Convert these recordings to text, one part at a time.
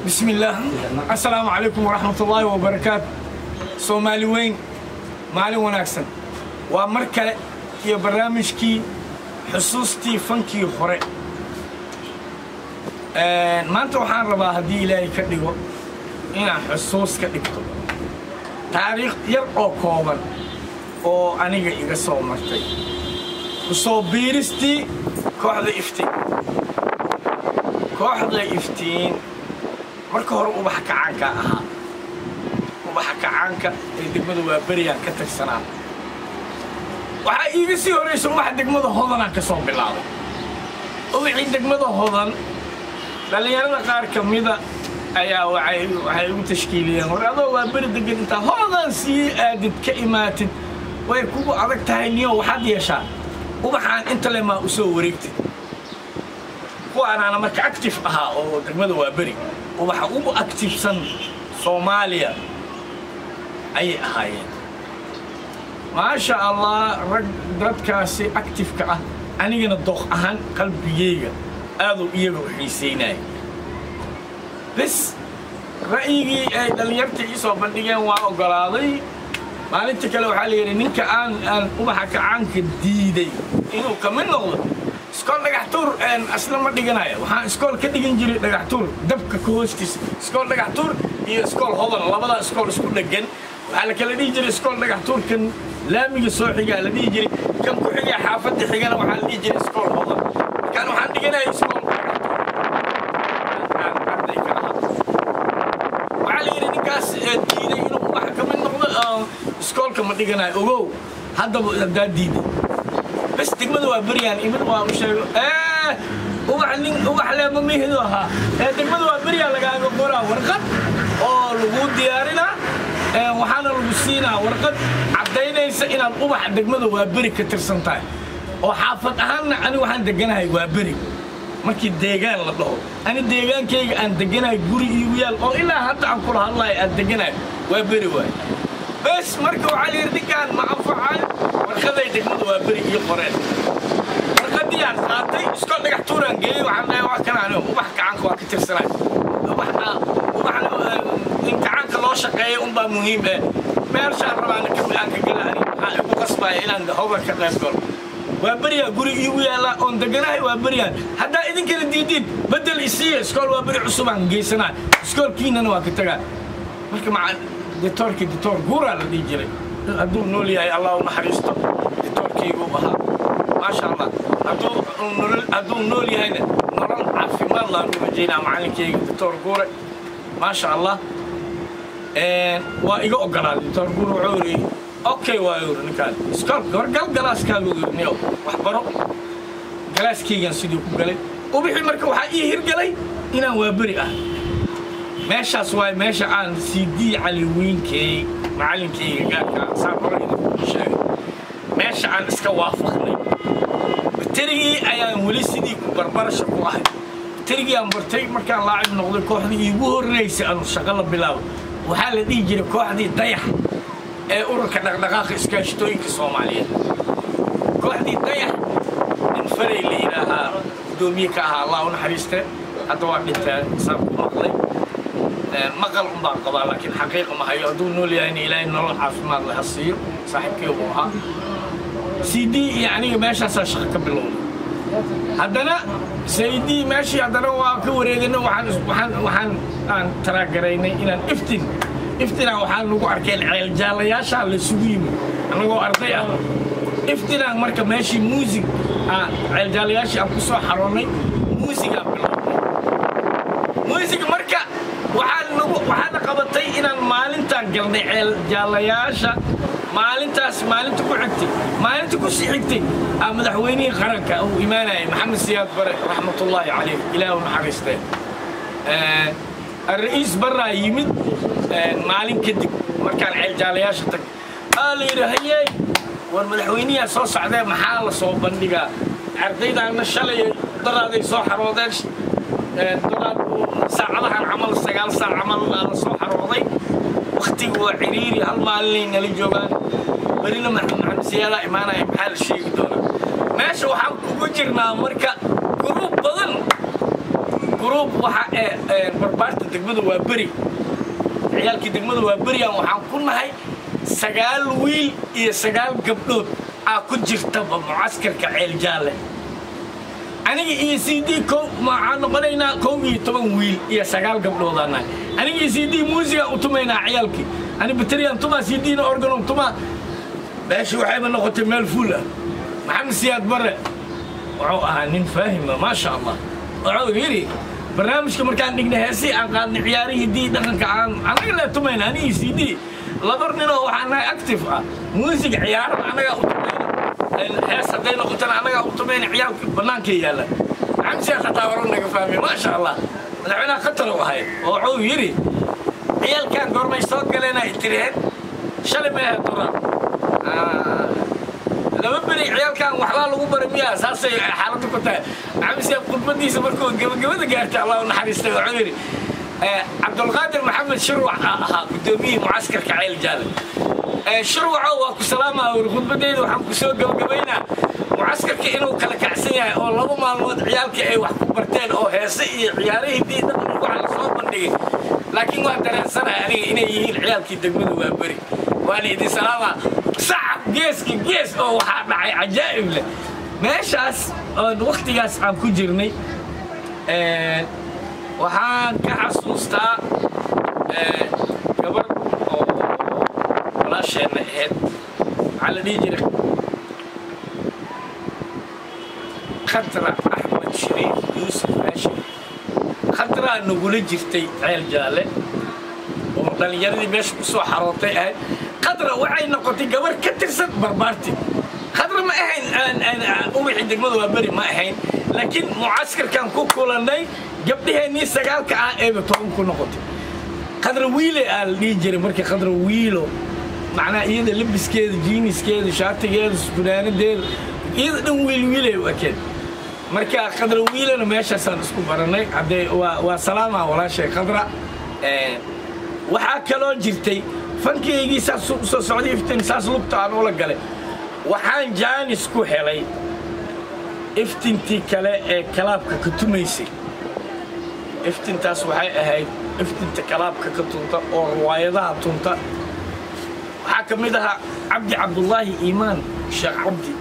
بسم الله. السلام عليكم ورحمة الله وبركاته. Soomaali weyn, maalin wanaagsan. Waa mar kale iyo barnaamijkii xusuustii fankii hore. Maanta waxaan rabaa, haddii Ilaahay ka dhigo, inaan xusuus ka dhigto taariikh yar oo kooban oo aniga iga soo martay kusoo biiristii kooxda Iftiin. Kooxda Iftiin marka hore Ubaxa Kacaanka ahaa. Ubaxa Kacaanka ee degmada waa beriyaan ka tagsanaa. Waxaa iiga sii horraysa ubaxa degmada Hodanaan ka soo bilaabay. Ubaxii degmada Hodan dhallinyarada qaar ka mida ayaa waxay igu tashkiiliyeen: "War, adoo waa beri degan, intaa Hodan sii aadid ka imaatid way kugu adag tahay. Niyo, waxaad yeeshaa ubaxaan inta le maa u soo wareegtid." Kuwaanaana marka active ahaa oo degmada waa beri ubaxa ugu activesan Soomaaliya ayay ahaayeen, maasha Allah. Rag dadkaasi activeka ah, anigana dooq ahaan qalbigeyga aaduu iyaga u xiiseynaya. Bes, ra'yigii ay dhallinyarta ii soo bandhigeen waa oggolaaday. Maalinta kale waxaa la yidhi ninka aan Ubaxa Kacaanka diiday inuu ka mid noqdo iskool Dhagaxtuur asla ma dhiganayo. Waxaan iskool ka dhigan jiray Dhagaxtuur dabka ka hoostiisa, iskool Dhagaxtuur iyo iskool Hodan, labadaa iskool isku dhegan. Waxaa la kala dhihi jiray iskool Dhagaxtuur kan laamiga soo xigaa la dhihi jiray, kan ku xigaa xaafadda xigana waxaa la dhihi jiray iskool Hodan. Markaan waxaan dhiganaya iskool Dhagaxtuur aan arday ka ahaa. Waxaa la yidhi ninkaas diiday inuu ubaxa ka mid noqdo iskoolka ma dhiganayo. Ogow haddaba haddaa diiday. Bas, degmada waa beryaan imid, waa u sheego ubax nin ubax leema mihidu ahaa. Degmada waa beryaa lagaaga qoraa warqad oo lagu diyaarinaa, waxaana lagu siinaa warqad caddaynaysa inaad ubax degmada waa beri ka tirsan tahay, oo xaafad ahaanna ani waxaan deganahay waa beri. Markii deegaan la dhaho, ani deegaankayga aan deganahay, guri iigu yaal oo ilaa hadda aan kula hadlayo aan deganahay waa beri waay. Bes, marka waxaa la yidhi ninkaan ma anfacayo. Warqaday degmada waa beri ii qoreen, warqadii aan qaatay, iskool Dhagax Tuuraan geeyey. Waxaan dhahay: "Waa kana, aniga Ubax Kacaanka waa ka tirsanay. Ubaxna in kacaanka loo shaqeeyo unbaa muhiim eh. Meeshaan rabaana aan ka gala. Ani maxaa igu qasbaya inaan Hodan ka qayb galo? Waa beriyaa guri iigu yaalla oon deganahay, waa beriyaan. Haddaa idinkala diidiin, bedel isiiya, iskool waa beri cusubaan geysanaa, iskoolkiinana waa ka tagaa." Marka maca ditoorkii, Ditoor Guuraa la dhihi jiray, hadduu nool yahay Allah u naxariisto, ditoorkaygu ahaa, maasha Allah. Hadduu nool yahayna nolol caafimaad laan u rajaynaa macallinkayga Ditoor Guure, maasha Allah. Waa iga ogolaaday Ditoor Guure. Wuxuu yidhi: "Okay." Waa yuri ninkaan: "Iskoolka horgal galaaskaagu yiri, niyo wax baro." Galaaskaygan sidii ku galay ubixii. Marka waxaa ii hirgalay inaan waaberi ah. Meeshaas waay meesha aan CD Cali Wiinkey, macallinkayga gaarka saan hore idinku sheegay, meesha aan iska waafaqnay. Baterigii ayaan weli sidii ku barbarasha ku ahay. Baterigii aan bartay markaan laacib noqday, kooxdii iigu horreysay aanu shaqo la bilaabo waxaa la dhihi jiray kooxdii Dayax ee ururka Dhaqdhaqaaqa Iskaashatooyinka Soomaaliyeed. Kooxdii Dayax nin Faray la yidhaahaa guddoomiye ka ahaa, Allah u naxariiste, hadda waa dhinteen saan ku maqlay. Maqal un baan qabaa, laakiin xaqiiqa ma hayo. Hadduu nool yahayna Ilaahay nolol caafimaad leh ha siiyo, saaxiibkii buu ahaa. CD iyo aniga meeshaasaa shaqo ka bilowday. Haddana saydi meeshii haddana waa ka wareeganay. Waxaan aan taraagaraynay inaan Iftin. Iftinaa waxaa nagu arkeen ceel jaalayaashaa laysugu yimid annagoo arday ah Iftinaan. Marka meeshii muusig aan ceel jaalayaashii aan ku soo xaroonnay, muusigaan bilownay muusig. Marka waxaa nagu waxaana qabatay inaan maalintaan galnay ceel jaalayaasha. Maalintaas maalinta ku xigtay, maalinta ku sii xigtay aa madaxweynihii qaranka uu imaanayay, Maxamed Siyaad Bare raxmatullaahi calayh, Ilaah u naxariistee. Ar-ra'iis Barraa yimid maalin kadib markaan ceel jaalayaasha tag. Aa la yidhi: "Hayey, war madaxweyniyaa soo socdee, maxaa la soo bandhigaa?" Ardaydaana shalay daraaday soo xaroodeen, daraad saacadahan camal, 9 saac camal la soo xarooday. Waktigu waa ciriiri, hal maalinay nala joogaan, berina Maxamed Siyaadaa imaanaya, maxaa la sheegi doonaa? Meesha waxaan kugu jirnaa marka group badan. Group waxa ee barbaarta degmada waa beri, ciyaalkii degmada waa beriyaan waxaan ku nahay 9 wiil iyo 9 gabdhood aa ku jirtaba mucaskarka Ceel Jaalle. Aniga iyo CD kow maxaan noqonaynaa 11 wiil iyo 9 gabdhood aan nahay. Aniga iyo CD muusiga u tumaynaa ciyaalkii, ani bateriyan tumaa, CD-na organon tumaa. Meesha waxayba noqotay meel fuul ah. Maxamed Siyaad Barre wuxuu ahaa nin faahima, maasha Allah. Wuxuu yidhi barnaamijka markaan dhignay, heesii aan qaadnay, ciyaarihii dii dhaqanka aan anaga lee tumayna, aniga iyo CD laba ninoo waxaan nahay active ah, muusig ciyaarana anagaa u tumayna, hees hadday noqotana anagaa u tumayna, ciyaalka bannaankay yaalla. Maxamed Siyaad xataa waran naga fahmay, maasha Allah. Madaxweynaha khatar u ahay oo wuxuu yidhi ciyaalkan goormay soo galeena tireen? Shalay ma ahayd, dorar laba beri ciyaalkan waxbaa lagu baray miyaa? Saasay xaaladdu ku tahay. Maxamed Siyaad khudbadiisa markuu gabagabada gaartay, Allah u naxariistay, wuxuu yidhi Cabdulqaadir Maxamed Shirwac aa ahaa guddoomiyihii mucaskarka Ceel Jaalle, Shirwaco waa ku salaamaa wuri, khudbadeyda waxaan ku soo gabagabaynaa mucaskarka inuu kala kacsan yahay oo 2 maalmood ciyaalka ay wax ku barteen oo heese iyo ciyaarihii dii dhaqanka waxa la soo bandhigay, laakiin waan dareensanahay aniga inay yihiin ciyaalkii degmada waa beri, waana idin salaamaa. Sacab geeska gees oo waxaa dhacay cajaa'ib leh meeshaas oon wakhtigaas aan ku jirnay. Waxaan ka xasuustaa gabar oo walaasheenna ahayd, waxaa la dhihi jiray Khatra Axmed Shariif Yuusuf Haashim. Khatraa nagula jirtay Ceel Jaalle oo dhallinyaradii meesha ku soo xarootay ahayd. Khadra waxay noqotay gabar ka tirsan barbaarti. Khadra ma ahayn uwixii degmada waa beri ma ahayn, laakiin mucaskarkan ku kulannay gabdhaheennii 9-ka ah eeba 10 ku noqotay. Khadra Wiile aa la dhihi jiray markii, Khadra Wiilo macnaa iyada labiskeeda, jiiniskeeda, shaatigeeda, funaanadeeda, iyada dhan wiil wiilay u ekeed. Marka Khadra Wiilana meeshaasaan isku baranay. Haddee waa salaama walaashay Khadra. Waxaa kaloo jirtay fankaygii saas u soo socday Iftin, saas lugta aan ula galay, waxaan jaanis ku helay iftintii kale ee kalaabka ka tumaysay. Iftintaas waxay ahayd iftinta kalaabka ka tunta oo riwaayadaha tunta. Waxaa ka mid ahaa Cabdi Cabdullaahi Iimaan, Sheekh Cabdi,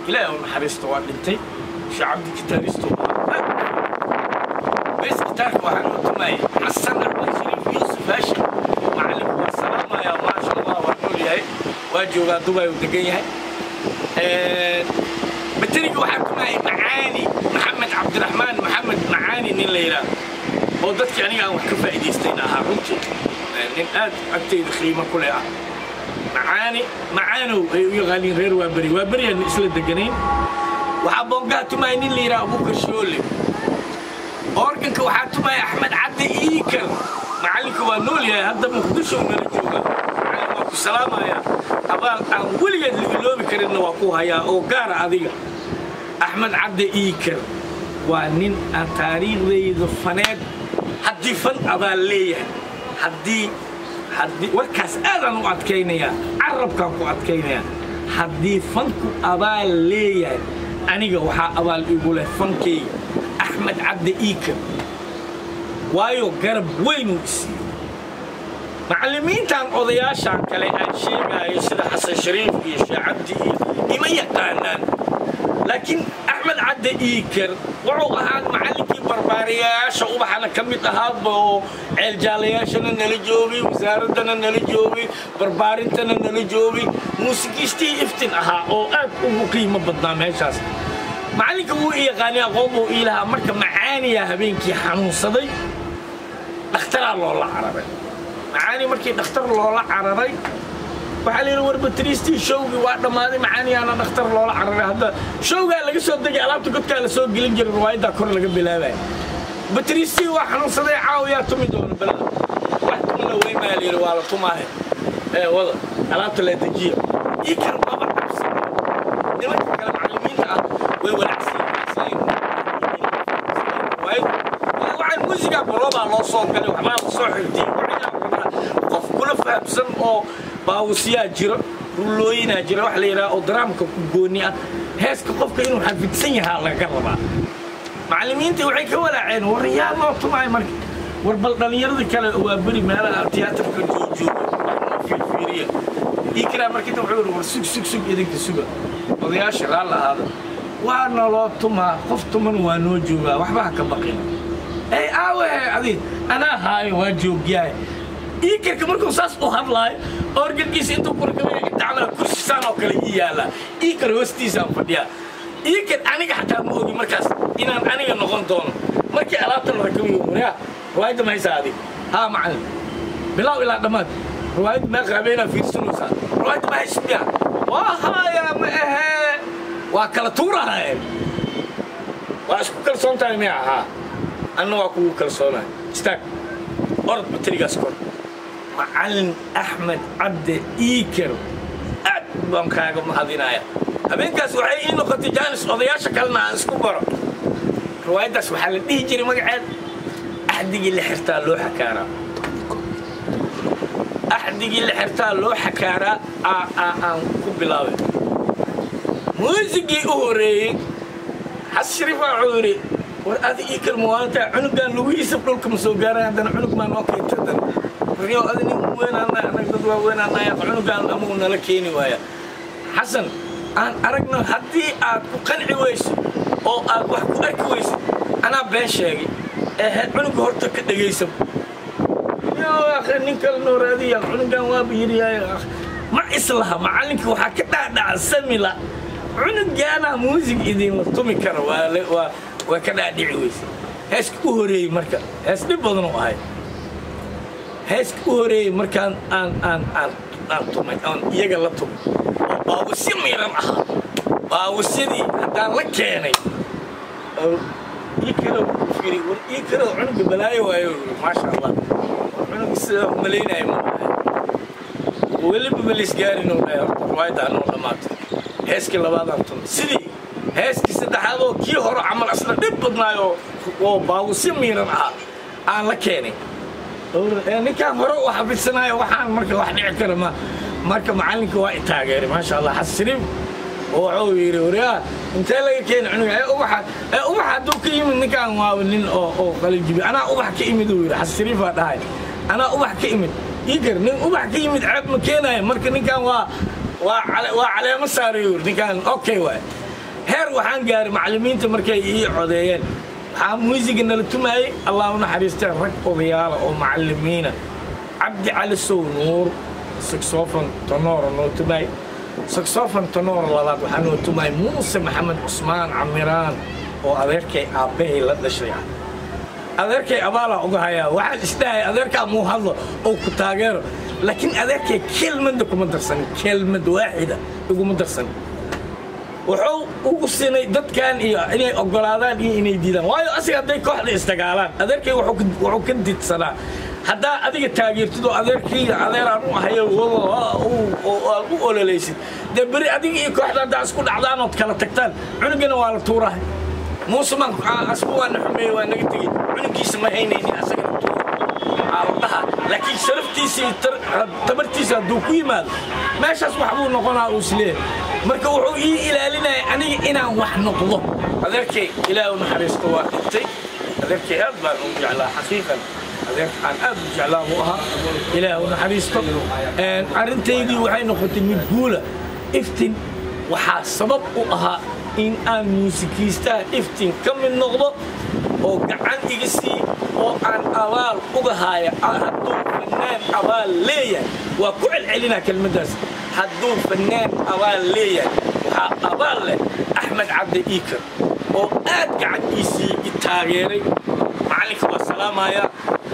Ilaahi u naxariisto, waa dhintay. Sheekh Cabdi gitaaristo, bass gitaarka waxaa noo tumayay Xasan Axmed Shariif Yuusuf Haashim. Macalinku waa salaamaya, maasha Allah, waa nool yahay, waa joogaa Dubay uu degan yahay. Bateriga waxaa tumayay Macaani Maxamed Cabdiraxmaan Maxamed Macaani, nin la yidhaah oo dadkii aniga aan wax ka faa'iidaystayna ahaa, runtii nin aad agtayda qiimo ku leh ah. Macaani, Macaanow ay u yaqaaniin reer Waaberi, waa beriyaan isla deganayn. Waxaa boongaha tumaya nin la yidhaha Abukar Shoole. Organka waxaa tumaya Axmed Cadde Iikar. Macallinka waa nool yahay hadda, Muqdisho nala jooga. Macallin waa ku salaamaya, abaal aan weligeed la iloobi karinna waa ku hayaa oo gaara adiga. Axmed Cadde Iikar waa nin aan taariikhdayda faneed, haddii fan abaal leeyahay, haddii warkaas aadaan u adkaynayaa, carabkaan ku adkaynayaa, haddii fanku abaal leeyahay aniga waxaa abaal igu leh fankayga Axmed Cabdi Iikar, waayo garab weynuu isiiyey. Macallimiintan odayaashan kale aan sheegaayo sida Xasan Shariif iyo Sheekh Cabdi iyo ima yaqaanaan, laakiin Axmed Cadde Iikar wuxuu ahaa macallinkii barbaariyayaasha ubaxana ka mid ahaaba oo ceeljaalayaashana nala joogay, wasaaraddana nala joogay, barbaarintana nala joogay, muusikiistii iftin ahaa oo aad ugu qiimo badnaa meeshaas. Macallinka wuu i yaqaanay, aqoon buu ii lahaa. Marka Macaaniyaa habeenkii xanuunsaday, dhakhtaraa loola cararay Macaani. Markii dhakhtar loola cararay waxaa la yidhi war batriistii showgii waa dhammaaday, Macaaniyaana dhakhtar loola cararay. Hadda showgaa laga soo degay, alaabta godkaa la soo gelin jiray, riwaayaddaa kor laga bilaabaya. Batriistii waa xanuunsaday, caawiyaa tumi doona balada wax tumana weymaa la yidhi, waa la tumaahe ee wada alaabta la dejiya. Ii kar maba cabsan, nimanka kale macallimiinta ah way walaacsan waxaan muusiga bolobaa loo soo galay, waxbaa la soo xirtiyey, qof kula fahamsan oo baawusyaa jiro, rullooyinaa jira, wax la yidhaha oo daraamka ku gooni ah, heeska qofka inuu xafidsan yahaa laga rabaa. Macallimiintii waxay ka walaaceen, war yaa noo tumaay marka, war bal dhallinyarada kale waa beri meelaha tiyaatarka jooga fiirfiiriya Iikraa. Markii wuxuu yidhi, war sug sug sug, idinka suga, odayaasha raalla ahaada, waa naloo tumaa, qof tuman waa noo joogaa, waxba ha ka baqina. Ey aawe adi? Anaa haayo, waa joogyahay. Iikarka markuu saas u hadlaayo, organkiisa intuu ku rakabaya inta camal kursi saan oo kale ii yaallaa, Iikar hoostiisaan fadhiyaa. Iikar aniga xataa ma ogi markaas inaan aniga noqon doono. Markii alaabta la rakabayo, waryaa, riwaayadda ma haysaa adig? Haa macallin. Bilow ilaa dhammaad riwaayadda meeqa habeenaa fiirsanaysaa? Riwaayadda ma haysid miya? Waa haayaa. Ma ahee, waa kala tuurahaye. Waa isku kalsoon tahay miya? Haa, anna waa kugu kalsoonahay. Istaag, orod, baterigaas kor. Macallin Axmed Cabde Iiker, aad baan kaaga mahadinaya. Habeenkaas waxay ii noqotay jaanis odayaasha kalena aan isku baro. Riwaayaddaas waxaa la dhihi jiray magaceed Axdigii la xirtaa loo xakaaraa. Axdigii la xirtaa loo xakaaraa aan ku bilaabay muusigii u horeeyey. Xasan Shariif wuxuu yidhi, war adi ii kalma waantaa, cunugan lugihiisa dhulka ma soo gaaray, haddana cunug maa noo keenta dan riyo. Adi nin weynaanay, annaga dad waa weynaanay, cunugan amuu nala keeni waaya. Xasan, aan aragno, haddii aad ku qanci weyso oo aad wax ku arki weyso, anaa been sheegay ee cunuga horta ka dhegaysa. Nin kale noo raadiya, cunugan waaba yidhi ma islaha. Macallinka waxaa ka dhaadhaca samila cunugaana muusig idinla tumi kara, waa ka dhaadhici weyse. Heeska u horeeyey marka hees dhib badan u ahay. Heeska u horeeyey markaan aan tumay, aan iyaga la tumay, oo baawusyo miiran ahaa, baawusyadii haddaan la keenay, ii kalow fiiri, war ii kalow, cunuga balaayo waayo, maasha Allah, war cunuga sidaa umalaynaayo ma ahay, weliba malis gaarin uu dhahay. Horta riwaayadda anoo dhammaatay, heeskii labaadaan tumay, sidii heeskii saddexaad oo kii hore camal asna dhib badnaayo oo baawusyo miiran ahaa aan la keenay. Ninkaan hore u xafidsanaayo waxaan marka wax dhici kara ma. Marka macallinka waa i taageeray, maasha Allah. Xasan Shariif wuxuu yidhi, waryaa, intee laga keeni cunuga ee ubaxa? Ee ubaxa hadduu ka yimid ninkaan, waaba nin oo qalinjibi. Anaa ubax ka imid, uu yidhi. Xasan Shariif baa dhahay, anaa ubax ka imid. Iikar nin ubax ka yimid ceeb ma keenayo. Marka ninkaan waa caleemo saaray, uu yidhi ninkaan. Okay waay. Heer waxaan gaaray macallimiinta markay ii codeeyeen, waxaa muusiga nala tumaayey, Allah u naxariistee, rag odayaala oo macallimiina. Cabdi Cali Sow Nuur saxophone tenor noo tumaayey. Saxophone tenor labaad waxaa noo tumaayey Muuse Maxamed Cusmaan Camiraan, oo adeerkay aabbahay la dhashay ah. Adeerkay abaalaa uga hayaa. Waxaan isdhahay adeerkaa muu hadlo oo ku taageero, laakiin adeerkay kelmadda kuma darsanin, kelmad waaxida iguma darsanin. Wuxuu ugu sinay dadkan iyo inay ogolaadaan iyo inay diidaan, waayo asiga hadday kooxda isdagaalaan, adeerkay wuxuu ka didsanaa haddaa adiga taageertid oo adeerkayga adeeraan u ahayo aad u ololaysid, dee beri adiga iyo kooxda haddaa isku dhacdaan ood kala tagtaan, cunugana waa la tuurahay. Muuse maan asbu waa na xumeeye, waa naga tegey, cunugiisa ma haynaynin, asagana tuura aa la dhahaa. Laakiin sharaftiisa iyo tabartiisa hadduu ku yimaado meeshaas, wax buu noqonaa uu isleeyahay. Marka wuxuu ii ilaalinaya aniga inaan wax noqdo. Adeerkay Ilaah u naxariisto, waa dhintay. Adeerkay aad baan u jeclaa, xaqiiqan adeerka aan aad u jeclaa buu ahaa, Ilaah u naxariisto. Arrintaydii waxay noqotay mid guula. Iftin waxaa sabab u ahaa in aan muusikiistaha Iftin ka mid noqdo oo gacan iga sii oo aan abaal uga haaya. Hadduu fanaan abaal leeyahay, waa ku celcelinaa kelmaddaas, hadduu fanaan abaal leeyahay, waxaa abaal leh Axmed Cabdi Iikar oo aad gacan ii siiyey, i taageeray. Macallinka waa salaamaya.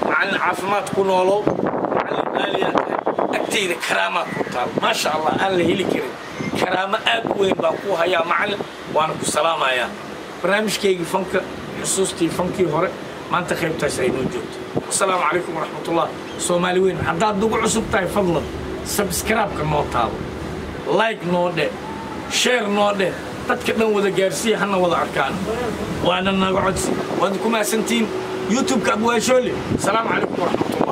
Macallin, caafimaad ku noolow. Macallin qaaliyaa tahay, agtayda karaamaa ku taal, maasha Allah, aan la heli karin. Karaamo aad u weyn baan ku hayaa macallin, waana ku salaamayaa. Barnaamijkaygii fanka, xusuustii fankii hore, maanta qaybtaas ay noo joogto. Wasalaamu calaykum waraxmatullah. Soomaali weyn, haddaad nagu cusub tahay, fadlan subscribe-ka noo taabo, like noo dheh, share noo dheh, dadka dhan wada gaarsiiya, hana wada arkaan, waana naga codsi. Waad ku mahadsantihiin. YouTube-ka Abwaashoole. Asalaamu calaykum waraxmatullah.